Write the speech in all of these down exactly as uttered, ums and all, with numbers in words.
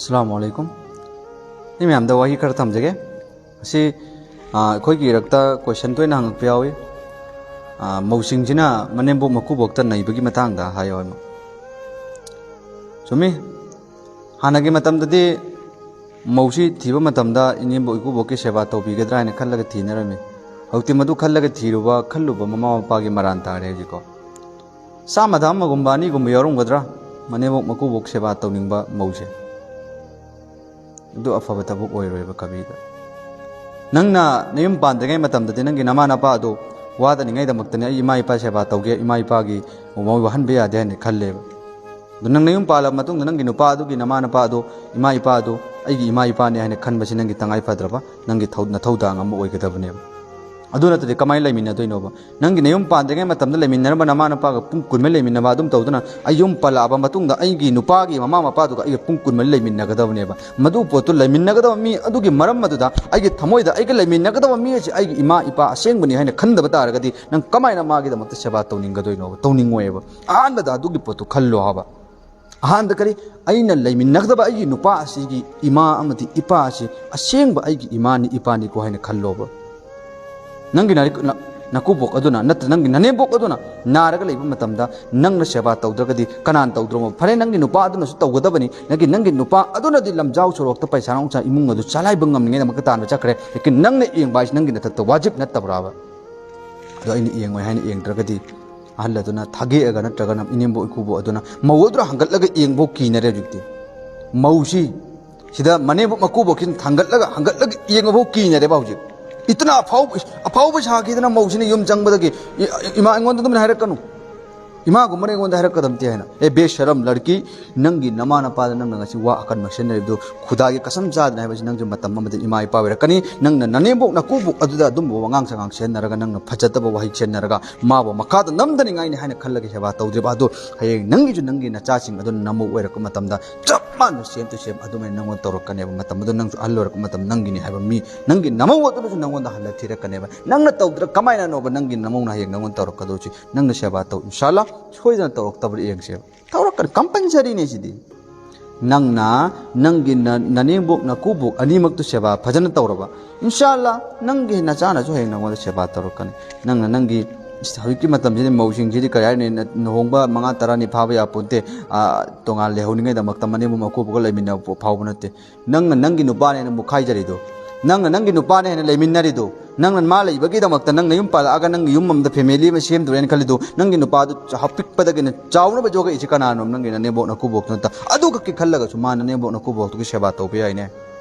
ꯑꯁꯂꯥꯃꯨ ꯑꯂꯩꯀꯨꯝ꯫ ꯑꯩ ꯃꯌꯥꯝꯗ ꯋꯥꯍꯩ ꯈꯔ ꯊꯝꯖꯒꯦ꯫ ꯑꯁꯤ, ꯑ, ꯑꯩꯈꯣꯏꯒꯤ ꯏꯔꯛꯇ ꯀꯣꯏꯁꯟ ꯇꯣꯏꯅ ꯍꯪꯉꯛꯄ ꯌꯥꯎꯏ꯫ ꯑ, ꯃꯧꯁꯤꯡꯁꯤꯅ ꯃꯅꯦꯝꯕꯣꯛ ꯃꯀꯨꯕꯣꯛꯇ ꯅꯩꯕꯒꯤ ꯃꯇꯥꯡꯗ ꯍꯥꯏꯌꯣ ꯍꯥꯏꯅ꯫ ꯆꯨꯝꯃꯤ꯫ ꯍꯥꯟꯅꯒꯤ ꯃꯇꯝꯗꯗꯤ ꯃꯧꯁꯤ ꯊꯤꯕ ꯃꯇꯝꯗ ꯏꯅꯦꯝꯕꯣꯛ ꯏꯀꯨꯕꯣꯛꯀꯤ ꯁꯦꯕꯥ ꯇꯧꯕꯤꯒꯗ꯭ꯔꯥ ꯍꯥꯏꯅ ꯈꯜꯂꯒ ꯊꯤꯅꯔꯝꯃꯤ꯫ ꯍꯧꯖꯤꯛꯇꯤ ꯃꯗꯨ ꯈꯜꯂꯒ ꯊꯤꯔꯨꯕ, ꯈꯜꯂꯨꯕ ꯃꯃꯥ ꯃꯄꯥꯒꯤ ꯃꯔꯥꯟ ꯇꯥꯔꯦ ꯍꯧꯖꯤꯛꯀꯣ꯫ ꯆꯥꯝꯃꯗ ꯑꯃꯒꯨꯝꯕ ꯑꯅꯤꯒꯨꯝꯕ ꯌꯥꯎꯔꯝꯒꯗ꯭ꯔꯥ ꯃꯅꯦꯝꯕꯣꯛ ꯃꯀꯨꯕꯣꯛ ꯁꯦꯕꯥ ꯇꯧꯅꯤꯡꯕ ꯃꯧꯁꯦ꯫ ꯑꯗꯨ ꯑꯐꯕ ꯊꯕꯛ ꯑꯣꯏꯔꯣꯏꯕ ꯀꯕꯤꯗ꯫ ꯅꯪꯅ ꯅꯌꯨꯝ ꯄꯥꯟꯗ꯭ꯔꯤꯉꯩ ꯃꯇꯝꯗꯗꯤ ꯅꯪꯒꯤ ꯅꯃꯥ ꯅꯄꯥ ꯑꯗꯨ ꯋꯥꯗꯅꯤꯡꯉꯥꯏꯗꯃꯛꯇꯅꯤ ꯑꯩ ꯏꯃꯥ ꯏꯄꯥ ꯁꯦꯕꯥ ꯇꯧꯒꯦ, ꯏꯃꯥ ꯏꯄꯥꯒꯤ ꯃꯣꯏ ꯋꯥꯍꯟꯕ ꯌꯥꯗꯦ ꯍꯥꯏꯅ ꯈꯜꯂꯦꯕ꯫ ꯑꯗꯨ ꯅꯪ ꯅꯌꯨꯝ ꯄꯥꯜꯂꯕ ꯃꯇꯨꯡꯗ ꯅꯪꯒꯤ ꯅꯨꯄꯥ ꯑꯗꯨꯒꯤ ꯅꯃꯥ ꯅꯄꯥ ꯑꯗꯨ, ꯏꯃꯥ ꯏꯄꯥ ꯑꯗꯨ ꯑꯩꯒꯤ ꯏꯃꯥ ꯏꯄꯥꯅꯤ ꯍꯥꯏꯅ ꯈꯟꯕꯁꯤ ꯅꯪꯒꯤ ꯇꯉꯥꯏ ꯐꯗ꯭ꯔꯕ, ꯅꯪꯒꯤ ꯊꯧ-, ꯅꯊꯧꯗꯥꯡ ꯑꯃ ꯑꯣꯏꯒꯗꯕꯅꯦꯕ꯫ ꯑꯗꯨ ꯅꯠꯇ꯭ꯔꯗꯤ ꯀꯃꯥꯏꯅ ꯂꯩꯃꯤꯟꯅꯗꯣꯏꯅꯣꯕ? ꯅꯪꯒꯤ ꯅꯌꯨꯝ ꯄꯥꯟꯗ꯭ꯔꯤꯉꯩ ꯃꯇꯝꯗ ꯂꯩꯃꯤꯟꯅꯔꯝꯕ ꯅꯃꯥ ꯅꯄꯥꯒ ꯄꯨꯡ ꯀꯨꯟꯃꯔꯤ ꯂꯩꯃꯤꯟꯅꯕ ꯑꯗꯨꯝ ꯇꯧꯗꯨꯅ ꯑꯩ ꯌꯨꯝ ꯄꯜꯂꯛꯑꯕ ꯃꯇꯨꯡꯗ ꯑꯩꯒꯤ ꯅꯨꯄꯥꯒꯤ ꯃꯃꯥ ꯃꯄꯥꯗꯨꯒ ꯑꯩꯒ ꯄꯨꯡ ꯀꯨꯟꯃꯔꯤ ꯂꯩꯃꯤꯟꯅꯒꯗꯕꯅꯦꯕ꯫ ꯃꯗꯨ ꯄꯣꯠꯇꯨ ꯂꯩꯃꯤꯟꯅꯒꯗꯕ ꯃꯤ ꯑꯗꯨꯒꯤ ꯃꯔꯝ ꯑꯗꯨꯗ ꯑꯩꯒꯤ ꯊꯃꯣꯏꯗ ꯑꯩꯒ ꯂꯩꯃꯤꯟꯅꯒꯗꯕ ꯃꯤ ꯑꯁꯤ ꯑꯩꯒꯤ ꯏꯃꯥ ꯏꯄꯥ ꯑꯁꯦꯡꯕꯅꯤ ꯍꯥꯏꯅ ꯈꯟꯗꯕ ꯇꯥꯔꯒꯗꯤ ꯅꯪ ꯀꯃꯥꯏꯅ ꯃꯥꯒꯤꯗꯃꯛꯇ ꯁꯦꯕꯥ ꯇꯧꯅꯤꯡꯒꯗꯣꯏꯅꯣꯕ? ꯇꯧꯅꯤꯡꯉꯣꯏꯕ꯫ ꯑꯍꯥꯟꯕꯗ ꯑꯗꯨꯒꯤ ꯄꯣꯠꯇꯨ ꯈꯜꯂꯣ ꯍꯥꯏꯕ꯫ ꯑꯍꯥꯟꯕꯗ ꯀꯔꯤ? ꯑꯩꯅ ꯂꯩꯃꯤꯟꯅꯒꯗꯕ ꯑꯩꯒꯤ ꯅꯨꯄꯥ ꯑꯁꯤꯒꯤ ꯏꯃꯥ ꯑꯃꯗꯤ ꯏꯄꯥ ꯑꯁꯤ ꯑꯁꯦꯡꯕ ꯑꯩꯒꯤ ꯏꯃꯥꯅꯤ ꯏꯄꯥꯅꯤꯀꯣ ꯍꯥꯏꯅ ꯈꯜꯂꯣꯕ꯫ ꯅꯪꯒꯤ ꯅ-, ꯅꯀꯨꯕꯣꯛ ꯑꯗꯨꯅ ꯅꯠꯇ꯭ꯔ ꯅꯪꯒꯤ ꯅꯅꯦꯝꯕꯣꯛ ꯑꯗꯨꯅ ꯅꯥꯔꯒ ꯂꯩꯕ ꯃꯇꯝꯗ ꯅꯪꯅ ꯁꯦꯕꯥ ꯇꯧꯗ꯭ꯔꯒꯗꯤ ꯀꯅꯥꯅ ꯇꯧꯗ꯭ꯔꯣ? ꯐꯔꯦ, ꯅꯪꯒꯤ ꯅꯨꯄꯥ ꯑꯗꯨꯅꯁꯨ ꯇꯧꯒꯗꯕꯅꯤ, ꯅꯪꯒꯤ, ꯅꯪꯒꯤ ꯅꯨꯄꯥ ꯑꯗꯨꯅꯗꯤ ꯂꯝꯖꯥꯎ ꯁꯣꯔꯣꯛꯇ ꯄꯩꯁꯥ ꯅꯨꯡꯁꯥ ꯏꯃꯨꯡ ꯑꯗꯨ ꯆꯂꯥꯏꯕ ꯉꯝꯅꯤꯡꯉꯥꯏꯗꯃꯛꯇ ꯇꯥꯟꯕ ꯆꯠꯈ꯭ꯔꯦ, ꯂꯦꯀꯤꯟ ꯅꯪꯅ ꯌꯦꯡꯕ ꯍꯥꯏꯁꯤ ꯅꯪꯒꯤ ꯅꯊꯛꯇ ꯋꯥꯖꯤꯕ ꯅꯠꯇꯕ꯭ꯔꯥꯕ? ꯑꯗꯣ ꯑꯩꯅ ꯌꯦꯡꯉꯣꯏ ꯍꯥꯏꯅ ꯌꯦꯡꯗ꯭ꯔꯒꯗꯤ ꯑꯍꯜ ꯑꯗꯨꯅ ꯊꯥꯒꯦꯛꯑꯒ ꯅꯠꯇ꯭ꯔꯒꯅ ꯏꯅꯦꯝꯕꯣꯛ ꯏꯀꯨꯕꯣꯛ ꯑꯗꯨꯅ ꯃꯧ ꯑꯗꯨꯅ ꯍꯪꯒꯠꯂꯒ ꯌꯦꯡꯕꯐꯥꯎ ꯀꯤꯅꯔꯦ ꯍꯧꯖꯤꯛꯇꯤ꯫ ꯃꯧꯁꯤ ꯁꯤꯗ ꯃꯅꯦꯝꯕꯣꯛ ꯃꯀꯨꯕꯣꯛꯁꯤꯅ ꯊꯥꯡꯒꯠꯂꯒ ꯍꯪꯒꯠꯂꯒ ꯌꯦꯡꯉꯐꯥꯎ ꯀꯤꯅꯔꯦꯕ ꯍꯧꯖꯤꯛ꯫ ꯏꯇꯅ ꯑꯐꯥꯎꯕ, ꯑꯐꯥꯎꯕ ꯁꯥꯈꯤꯗꯅ ꯃꯧꯁꯤꯅ ꯌꯨꯝ ꯆꯪꯕꯗꯒꯤ ꯏ-, ꯏꯃꯥ ꯑꯩꯉꯣꯟꯗ ꯑꯗꯨꯃꯥꯏꯅ ꯍꯥꯏꯔꯛꯀꯅꯨ꯫ ꯏꯃꯥꯒꯨꯝꯕꯅ ꯑꯩꯉꯣꯟꯗ ꯍꯥꯏꯔꯛꯀꯗꯕ ꯅꯠꯇꯦ ꯍꯥꯏꯅ꯫ ꯑꯦ ꯕꯦꯁꯔꯝ ꯂꯔꯀꯤ, ꯅꯪꯒꯤ ꯅꯃꯥ ꯅꯄꯥꯗ ꯅꯪꯅ ꯉꯁꯤ ꯋꯥ ꯑꯀꯟꯕ ꯁꯤꯖꯤꯟꯅꯔꯤꯕꯗꯨ ꯈꯨꯗꯥꯒꯤ ꯀꯁꯝ ꯆꯥꯗꯅ ꯍꯥꯏꯕꯁꯤ ꯅꯪꯁꯨ ꯃꯇꯝ ꯑꯃꯗ ꯏꯃꯥ ꯏꯄꯥ ꯑꯣꯏꯔꯛꯀꯅꯤ꯫ ꯅꯪꯅ ꯅꯅꯦꯝꯕꯣꯛ ꯅꯀꯨꯕꯣꯛ ꯑꯗꯨꯗ ꯑꯗꯨꯝꯕ ꯋꯥꯉꯥꯡ ꯁꯉꯥꯡ ꯁꯤꯖꯤꯟꯅꯔꯒ ꯅꯪꯅ ꯐꯖꯗꯕ ꯋꯥꯍꯩ ꯁꯤꯖꯤꯟꯅꯔꯒ ꯃꯥꯕꯨ ꯃꯈꯥꯗ ꯅꯝꯗꯅꯤꯡꯉꯥꯏꯅꯤ ꯍꯥꯏꯅ ꯈꯜꯂꯒ ꯁꯦꯕꯥ ꯇꯧꯗ꯭ꯔꯤꯕ ꯑꯗꯨ ꯍꯌꯦꯡ ꯅꯪꯒꯤꯁꯨ ꯅꯪꯒꯤ ꯅꯆꯥꯁꯤꯡ ꯑꯗꯨꯅ ꯅꯃꯧ ꯑꯣꯏꯔꯛꯄ ꯃꯇꯝꯗ ꯆꯞ ꯃꯥꯟꯅ same to same ꯑꯗꯨꯃꯥꯏꯅ ꯅꯪꯉꯣꯟꯗ ꯇꯧꯔꯛꯀꯅꯦꯕ꯫ ꯃꯇꯝ ꯑꯗꯨ ꯅꯪꯁꯨ ꯑꯍꯜ ꯑꯣꯏꯔꯛꯄ ꯃꯇꯝ ꯅꯪꯒꯤꯅꯤ ꯍꯥꯏꯕ ꯃꯤ, ꯅꯪꯒꯤ ꯅꯃꯧ ꯑꯗꯨꯅꯁꯨ ꯅꯪꯉꯣꯟꯗ ꯍꯜꯂ ꯊꯤꯔꯛꯀꯅꯦꯕ꯫ ꯅꯪꯅ ꯇꯧꯗ꯭ꯔ ꯀꯃꯥꯏꯅꯅꯣꯕ ꯅꯪꯒꯤ ꯅꯃꯧꯅ ꯍꯌꯦꯡ ꯅꯪꯉꯣꯟꯗ ꯇꯧꯔꯛꯀꯗꯧꯁꯤ? ꯅꯪꯅ ꯁꯦꯕꯥ ꯇꯧ, ꯏꯟꯁꯥꯜꯂꯥ ꯁꯣꯏꯗꯅ ꯇꯧꯔꯛꯇꯕ꯭ꯔꯥ ꯌꯦꯡꯁꯦꯕ꯫ ꯇꯧꯔꯛꯀꯅꯤ, compulsoryꯅꯦ ꯁꯤꯗꯤ꯫ ꯅꯪꯅ ꯅꯪꯒꯤ ꯅ- ꯅꯅꯦꯝꯕꯣꯛ ꯅꯀꯨꯕꯣꯛ ꯑꯅꯤꯃꯛꯇꯨ ꯁꯦꯕꯥ ꯐꯖꯅ ꯇꯧꯔꯕ, ꯏꯟꯁꯥ ꯑꯜꯂꯥ, ꯅꯪꯒꯤ ꯅꯆꯥꯅꯁꯨ ꯍꯌꯦꯡ ꯅꯉꯣꯟꯗ ꯁꯦꯕꯥ ꯇꯧꯔꯛꯀꯅꯤ꯫ ꯅꯪꯅ ꯅꯪꯒꯤ, ꯍꯧꯖꯤꯛꯀꯤ ꯃꯇꯝꯁꯤꯗꯤ ꯃꯧꯁꯤꯡꯁꯤꯗꯤ ꯀꯔꯤ ꯍꯥꯏꯅꯤ, ꯅ- ꯂꯨꯍꯣꯡꯕ ꯃꯉꯥ ꯇꯔꯥꯅꯤ ꯐꯥꯕ ꯌꯥꯄꯣꯟꯇꯦ꯫ ꯑꯥ, ꯇꯣꯉꯥꯟ ꯂꯩꯍꯧꯅꯤꯡꯉꯩꯗꯃꯛꯇ ꯃꯅꯦꯝꯕꯣꯛ ꯃꯀꯨꯕꯣꯛꯀ ꯂꯩꯃꯤꯟꯅꯕ ꯐꯥꯎꯕ ꯅꯠꯇꯦ꯫ ꯅꯪꯅ ꯅꯪꯒꯤ ꯅꯨꯄꯥꯅꯦ ꯍꯥꯏꯅ ꯃꯨꯛꯈꯥꯏꯖꯔꯤꯗꯣ, ꯅꯪꯅ ꯅꯪꯒꯤ ꯅꯨꯄꯥꯅꯦ ꯍꯥꯏꯅ ꯂꯩꯃꯤꯟꯅꯔꯤꯗꯣ, ꯅꯪꯅ ꯃꯥ ꯂꯩꯕꯒꯤꯗꯃꯛꯇ ꯅꯪ ꯅꯌꯨꯝ ꯄꯥꯜꯂꯛꯑꯒ ꯅꯪꯒꯤ ꯌꯨꯝ ꯑꯃꯗ ꯐꯦꯃꯤꯂꯤ ꯑꯃ ꯁꯦꯝꯗꯣꯔꯦꯅ ꯈꯜꯂꯤꯗꯣ, ꯅꯪꯒꯤ ꯅꯨꯄꯥꯗꯨ ꯆ- ꯄꯤꯛꯄꯗꯒꯤꯅ ꯆꯥꯎꯅꯕ ꯌꯣꯛꯂꯛꯏꯁꯤ ꯀꯅꯥꯅꯣ? ꯅꯪꯒꯤ ꯅꯅꯦꯝꯕꯣꯛ ꯅꯀꯨꯕꯣꯛꯇꯨ ꯅꯠꯇ? ꯑꯗꯨꯈꯛꯀꯤ ꯈꯜꯂꯒꯁꯨ ꯃꯥ ꯅꯅꯦꯝꯕꯣꯛ ꯅꯀꯨꯕꯣꯛꯇꯨꯒꯤ ꯁꯦꯕꯥ ꯇꯧꯕ ꯌꯥꯏꯅꯦ꯫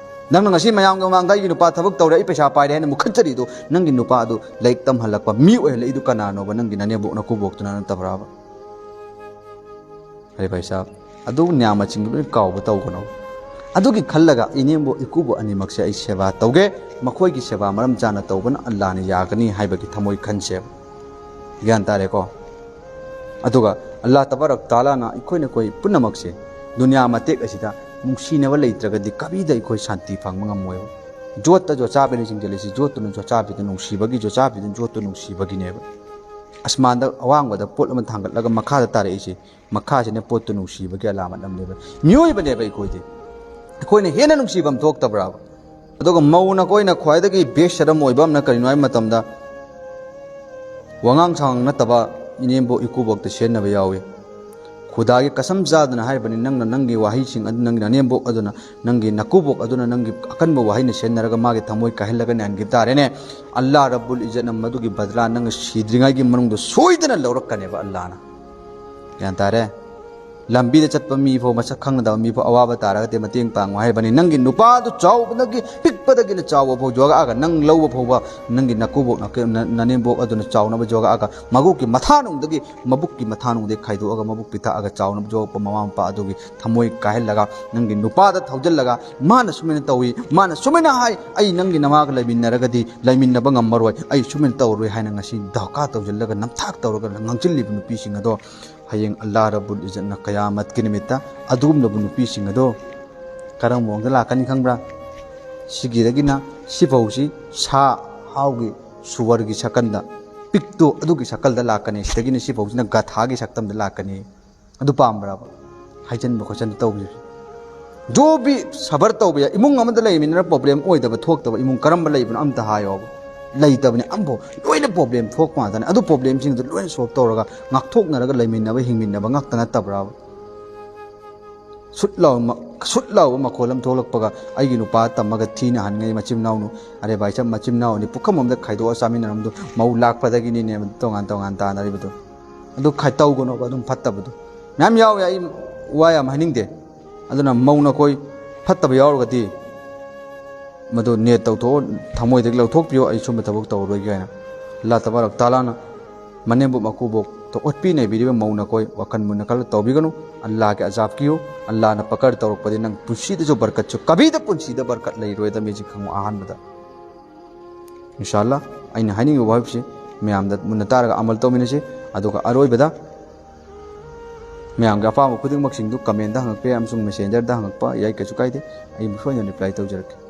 ꯅꯪꯅ ꯉꯁꯤ ꯃꯌꯥꯝꯒꯤ ꯃꯃꯥꯡꯗ "ꯑꯩꯒꯤ ꯅꯨꯄꯥ ꯊꯕꯛ ꯇꯧꯔꯦ, ꯑꯩ ꯄꯩꯁꯥ ꯄꯥꯏꯔꯦ" ꯍꯥꯏꯅ ꯃꯨꯛꯈꯠꯆꯔꯤꯗꯣ, ꯅꯪꯒꯤ ꯅꯨꯄꯥꯗꯨ ꯂꯥꯏꯔꯤꯛ ꯇꯝꯍꯜꯂꯛꯄ, ꯃꯤ ꯑꯣꯏꯍꯜꯂꯛꯏꯗꯨ ꯀꯅꯥꯅꯣꯕ? ꯅꯪꯒꯤ ꯅꯅꯦꯝꯕꯣꯛ ꯅꯀꯨꯕꯣꯛꯇꯨꯅ ꯅꯠꯇꯕ꯭ꯔꯥꯕ? ꯑꯔꯦ ꯚꯥꯏ ꯁꯥꯍꯕ, ꯑꯗꯨ ꯅꯤꯌꯥꯝ ꯃꯆꯤꯡꯗꯨ ꯂꯣꯏ ꯀꯥꯎꯕ ꯇꯧꯒꯅꯣ꯫ ꯑꯗꯨꯒꯤ ꯈꯜꯂꯒ ꯏꯅꯦꯝꯕꯣꯛ ꯏꯀꯨꯕꯣꯛ ꯑꯅꯤꯃꯛꯁꯦ ꯑꯩ ꯁꯦꯕꯥ ꯇꯧꯒꯦ, ꯃꯈꯣꯏꯒꯤ ꯁꯦꯕꯥ ꯃꯔꯝ ꯆꯥꯅ ꯇꯧꯕꯅ ꯑꯜꯂꯥꯅ ꯌꯥꯒꯅꯤ ꯍꯥꯏꯕꯒꯤ ꯊꯃꯣꯏ ꯈꯟꯁꯦꯕ꯫ ꯒ꯭ꯌꯥꯟ ꯇꯥꯔꯦꯀꯣ? ꯑꯗꯨꯒ ꯑꯜꯂꯥ ꯇꯕꯥꯔꯛ ꯇꯥꯂꯥꯅ ꯑꯩꯈꯣꯏꯅ ꯑꯩꯈꯣꯏ ꯄꯨꯝꯅꯃꯛꯁꯦ ꯗꯨꯅꯤꯌꯥ ꯃꯇꯦꯛ ꯑꯁꯤꯗ ꯅꯨꯡꯁꯤꯅꯕ ꯂꯩꯇ꯭ꯔꯒꯗꯤ ꯀꯕꯤꯗ ꯑꯩꯈꯣꯏ ꯁꯥꯟꯇꯤ ꯐꯪꯕ ꯉꯝꯃꯣꯏꯕ꯫ ꯖꯣꯠꯇ ꯖꯣꯆꯥꯕꯤꯅ ꯆꯤꯡꯁꯤꯜꯂꯤꯁꯤ, ꯖꯣꯠꯇꯨꯅ ꯖꯣꯆꯥꯕꯤꯗ ꯅꯨꯡꯁꯤꯕꯒꯤ, ꯖꯣꯆꯥꯕꯤꯗꯨꯅ ꯖꯣꯠꯇꯨ ꯅꯨꯡꯁꯤꯕꯒꯤꯅꯦꯕ꯫ ꯑꯁꯃꯥꯟꯗ ꯑꯋꯥꯡꯕꯗ ꯄꯣꯠ ꯑꯃ ꯊꯥꯡꯒꯠꯂꯒ ꯃꯈꯥꯗ ꯇꯥꯔꯛꯏꯁꯤ, ꯃꯈꯥꯁꯤꯅ ꯄꯣꯠꯇꯨ ꯅꯨꯡꯁꯤꯕꯒꯤ ꯑꯂꯥꯃꯠ ꯑꯃꯅꯦꯕ꯫ ꯃꯤꯑꯣꯏꯕꯅꯦꯕ ꯑꯩꯈꯣꯏꯗꯤ꯫ ꯑꯩꯈꯣꯏꯅ ꯍꯦꯟꯅ ꯅꯨꯡꯁꯤꯕ ꯑꯃ ꯊꯣꯛꯇꯕ꯭ꯔꯥꯕ? ꯑꯗꯨꯒ ꯃꯧꯅ ꯑꯩꯈꯣꯏꯅ ꯈ꯭ꯋꯥꯏꯗꯒꯤ ꯕꯦꯁ ꯑꯃ ꯑꯣꯏꯕ ꯑꯃꯅ ꯀꯔꯤꯅꯣ ꯍꯥꯏꯕ ꯃꯇꯝꯗ, ꯋꯥꯉꯥꯡ ꯁꯉꯥꯡ ꯅꯠꯇꯕ ꯏꯅꯦꯝꯕꯣꯛ ꯏꯀꯨꯕꯣꯛꯇ ꯁꯦꯟꯅꯕ ꯌꯥꯎꯏ꯫ ꯈꯨꯗꯥꯒꯤ ꯀꯁꯝ ꯆꯥꯗꯨꯅ ꯍꯥꯏꯕꯅꯤ, ꯅꯪꯅ ꯅꯪꯒꯤ ꯋꯥꯍꯩꯁꯤꯡ ꯑꯗꯨ, ꯅꯪꯒꯤ ꯅꯅꯦꯝꯕꯣꯛ ꯑꯗꯨꯅ, ꯅꯪꯒꯤ ꯅꯀꯨꯕꯣꯛ ꯑꯗꯨꯅ ꯅꯪꯒꯤ ꯑꯀꯟꯕ ꯋꯥꯍꯩꯅ ꯁꯦꯟꯅꯔꯒ ꯃꯥꯒꯤ ꯊꯃꯣꯏ ꯀꯥꯏꯍꯜꯂꯒ ꯅꯥꯟꯈꯤꯕ ꯇꯥꯔꯦꯅꯦ꯫ ꯑꯜꯂꯥ ꯔꯕꯨꯜ ꯏꯖꯠꯅ ꯃꯗꯨꯒꯤ ꯕꯗꯂꯥ ꯅꯪ ꯁꯤꯗ꯭ꯔꯤꯉꯩꯒꯤ ꯃꯅꯨꯡꯗ ꯁꯣꯏꯗꯅ ꯂꯧꯔꯛꯀꯅꯦꯕ ꯑꯜꯂꯥꯅ꯫ ꯒ꯭ꯌꯥꯟ ꯇꯥꯔꯦ? ꯂꯝꯕꯤꯗ ꯆꯠꯄ ꯃꯤ ꯐꯥꯎ, ꯃꯁꯛ ꯈꯪꯅꯗꯕ ꯃꯤ ꯐꯥꯎ ꯑꯋꯥꯕ ꯇꯥꯔꯒꯗꯤ ꯃꯇꯦꯡ ꯄꯥꯡꯉꯨ ꯍꯥꯏꯕꯅꯤ꯫ ꯅꯪꯒꯤ ꯅꯨꯄꯥꯗꯨ ꯆꯥꯎꯕꯗꯒꯤ, ꯄꯤꯛꯄꯗꯒꯤꯅ ꯆꯥꯎꯕ ꯐꯥꯎ ꯌꯣꯛꯂꯛꯑꯒ, ꯅꯪ ꯂꯧꯕ ꯐꯥꯎꯕ ꯅꯪꯒꯤ ꯅꯀꯨꯕꯣꯛ, ꯅꯀ-, ꯅ-, ꯅꯅꯦꯝꯕꯣꯛ ꯑꯗꯨꯅ ꯆꯥꯎꯅꯕ ꯌꯣꯛꯂꯛꯑꯒ, ꯃꯕꯨꯛꯀꯤ ꯃꯊꯥꯅꯨꯡꯗꯒꯤ, ꯃꯕꯨꯛꯀꯤ ꯃꯊꯥꯅꯨꯡꯗꯒꯤ ꯈꯥꯏꯗꯣꯛꯑꯒ ꯃꯕꯨꯛ ꯄꯤꯊꯛꯑꯒ ꯆꯥꯎꯅꯕ ꯌꯣꯛꯂꯛꯄ ꯃꯃꯥ ꯃꯄꯥ ꯑꯗꯨꯒꯤ ꯊꯃꯣꯏ ꯀꯥꯏꯍꯜꯂꯒ, ꯅꯪꯒꯤ ꯅꯨꯄꯥꯗ ꯊꯧꯖꯤꯜꯂꯒ, "ꯃꯥꯅ ꯁꯨꯃꯥꯏꯅ ꯇꯧꯏ, ꯃꯥꯅ ꯁꯨꯃꯥꯏꯅ ꯍꯥꯏ, ꯑꯩ ꯅꯪꯒꯤ ꯅꯃꯥꯒ ꯂꯩꯃꯤꯟꯅꯔꯒꯗꯤ ꯂꯩꯃꯤꯟꯅꯕ ꯉꯝꯃꯔꯣꯏ, ꯑꯩ ꯁꯨꯃꯥꯏꯅ ꯇꯧꯔꯔꯣꯏ" ꯍꯥꯏꯅ ꯉꯁꯤ ꯙꯣꯀꯥ ꯇꯧꯁꯤꯜꯂꯒ, ꯅꯝꯊꯥꯛ ꯇꯧꯔꯒ ꯉꯥꯡꯁꯤꯜꯂꯤꯕ ꯅꯨꯄꯤꯁꯤꯡ ꯑꯗꯣ, ꯍꯌꯦꯡ ꯑꯜꯂꯥ ꯔꯕꯨꯜ ꯏꯖꯠꯅ ꯀꯌꯥꯃꯠꯀꯤ ꯅꯨꯃꯤꯠꯇ ꯑꯗꯨꯒꯨꯝꯂꯕ ꯅꯨꯄꯤꯁꯤꯡ ꯑꯗꯣ ꯀꯔꯝꯕ ꯃꯑꯣꯡꯗ ꯂꯥꯛꯀꯅꯤ ꯈꯪꯕ꯭ꯔꯥ? ꯁꯤꯒꯤꯗꯒꯤꯅ ꯁꯤꯐꯧꯁꯤ ꯁꯥ ꯍꯥꯎꯒꯤ ꯁꯨꯋꯔꯒꯤ ꯁꯀꯟꯗ, ꯄꯤꯛꯇꯣ ꯑꯗꯨꯒꯤ ꯁꯀꯜꯗ ꯂꯥꯛꯀꯅꯤ, ꯁꯤꯗꯒꯤꯅ ꯁꯤꯐꯧꯁꯤꯅ ꯒꯊꯥꯒꯤ ꯁꯛꯇꯝꯗ ꯂꯥꯛꯀꯅꯤ꯫ ꯑꯗꯨ ꯄꯥꯝꯕ꯭ꯔꯕ? ꯍꯥꯏꯖꯤꯟꯕ ꯈꯣꯠꯆꯤꯟꯕ ꯇꯧꯕꯁꯦ꯫ ꯖꯣ ꯕꯤ ꯁꯕꯔ ꯇꯧꯕ ꯌꯥꯏ꯫ ꯏꯃꯨꯡ ꯑꯃꯗ ꯂꯩꯃꯤꯟꯅꯔ ꯄ꯭ꯔꯣꯕ꯭ꯂꯦꯝ ꯑꯣꯏꯗꯕ ꯊꯣꯛꯇꯕ ꯏꯃꯨꯡ ꯀꯔꯝꯕ ꯂꯩꯕꯅꯣ ꯑꯝꯇ ꯍꯥꯏꯌꯣꯕ꯫ ꯂꯩꯇꯕꯅꯤ ꯑꯝꯐꯥꯎ꯫ ꯂꯣꯏꯅ ꯄ꯭ꯔꯣꯕ꯭ꯂꯦꯝ ꯊꯣꯛꯄ ꯉꯥꯛꯇꯅꯤ꯫ ꯑꯗꯨ ꯄ꯭ꯔꯣꯕ꯭ꯂꯦꯝꯁꯤꯡꯗꯨ ꯂꯣꯏꯅ ꯁꯣꯜꯕ ꯇꯧꯔꯒ ꯉꯥꯛꯊꯣꯛꯅꯔꯒ ꯂꯩꯃꯤꯟꯅꯕ ꯍꯤꯡꯃꯤꯟꯅꯕ ꯉꯥꯛꯇ ꯅꯠꯇꯕ꯭ꯔꯥꯕ? ꯁꯨꯠ ꯂꯥꯎꯕ ꯃ-, ꯁꯨꯠ ꯂꯥꯎꯕ ꯃꯈꯣꯜ ꯑꯃ ꯊꯣꯛꯂꯛꯄꯒ ꯑꯩꯒꯤ ꯅꯨꯄꯥ ꯇꯝꯃꯒ ꯊꯤꯅ ꯍꯟꯉꯩ ꯃꯆꯤꯟ ꯃꯅꯥꯎꯅꯨ꯫ ꯑꯔꯦ ꯚꯥꯏ ꯁꯥꯍꯕ, ꯃꯆꯤꯟ ꯃꯅꯥꯎꯅꯤ ꯄꯨꯈꯝ ꯑꯃꯗ ꯈꯥꯏꯗꯣꯛꯑ ꯆꯥꯃꯤꯟꯅꯔꯝꯗꯣ꯫ ꯃꯧ ꯂꯥꯛꯄꯗꯒꯤꯅꯤꯅꯦ ꯇꯣꯉꯥꯟ ꯇꯣꯉꯥꯟ ꯇꯥꯅꯔꯤꯕꯗꯣ꯫ ꯑꯗꯨ ꯈꯥꯏ-, ꯇꯧꯒꯅꯣꯕ ꯑꯗꯨꯝ ꯐꯠꯇꯕꯗꯣ꯫ ꯃꯌꯥꯝ ꯌꯥꯎꯋꯦ, ꯑꯩ ꯋꯥ ꯌꯥꯝ ꯍꯥꯏꯅꯤꯡꯗꯦ꯫ ꯑꯗꯨꯅ ꯃꯧ ꯅꯈꯣꯏ ꯐꯠꯇꯕ ꯌꯥꯎꯔꯒꯗꯤ ꯃꯗꯨ ꯅꯦꯠ ꯇꯧꯊꯣꯛꯑꯣ, ꯊꯃꯣꯏꯗꯒꯤ ꯂꯧꯊꯣꯛꯄꯤꯌꯣ, "ꯑꯩ ꯁꯨꯝꯕ ꯊꯕꯛ ꯇꯧꯔꯔꯣꯏꯒꯦ" ꯍꯥꯏꯅ꯫ ꯑꯜꯂꯥꯍ ꯇꯕꯥꯔꯛ ꯇꯥꯂꯥꯅ ꯃꯅꯦꯝꯕꯣꯛ ꯃꯀꯨꯕꯣꯛꯇ ꯑꯣꯠꯄꯤ ꯅꯩꯕꯤꯔꯤꯕ ꯃꯧ ꯅꯈꯣꯏ ꯋꯥꯈꯜ ꯃꯨꯟꯅ ꯈꯜꯂ ꯇꯧꯕꯤꯒꯅꯨ꯫ ꯑꯜꯂꯥꯍꯒꯤ ꯑꯖꯥꯕ ꯀꯤꯌꯨ꯫ ꯑꯜꯂꯥꯍꯅ ꯄꯀꯔ ꯇꯧꯔꯛꯄꯗꯤ ꯅꯪ ꯄꯨꯟꯁꯤꯗꯁꯨ ꯕꯔꯀꯠꯁꯨ, ꯀꯕꯤꯗ ꯄꯨꯟꯁꯤꯗ ꯕꯔꯀꯠ ꯂꯩꯔꯣꯏꯗꯕꯅꯤ, ꯁꯤ ꯈꯪꯉꯨ ꯑꯍꯥꯟꯕꯗ꯫ ꯏꯟꯁꯥ ꯑꯜꯂꯥꯍ, ꯑꯩꯅ ꯍꯥꯏꯅꯤꯡꯉꯤꯕ ꯋꯥꯍꯩꯁꯤ ꯃꯌꯥꯝꯗ ꯃꯨꯟꯅ ꯇꯥꯔꯒ ꯑꯃꯜ ꯇꯧꯃꯤꯟꯅꯁꯤ꯫ ꯑꯗꯨꯒ ꯑꯔꯣꯏꯕꯗ ꯃꯌꯥꯝꯒꯤ ꯑꯄꯥꯝꯕ ꯈꯨꯗꯤꯡꯃꯛꯁꯤꯡꯗꯨ ꯀꯃꯦꯟꯗ ꯍꯪꯉꯛꯄ ꯌꯥꯏ ꯑꯃꯁꯨꯡ ꯃꯦꯁꯦꯟꯖꯔꯗ ꯍꯪꯉꯛꯄ ꯌꯥꯏ, ꯀꯩꯁꯨ ꯀꯥꯏꯗꯦ꯫ ꯑꯩ ꯁꯣꯏꯗꯅ ꯔꯤꯄ꯭ꯂꯥꯏ ꯇꯧꯖꯔꯛꯀꯦ꯫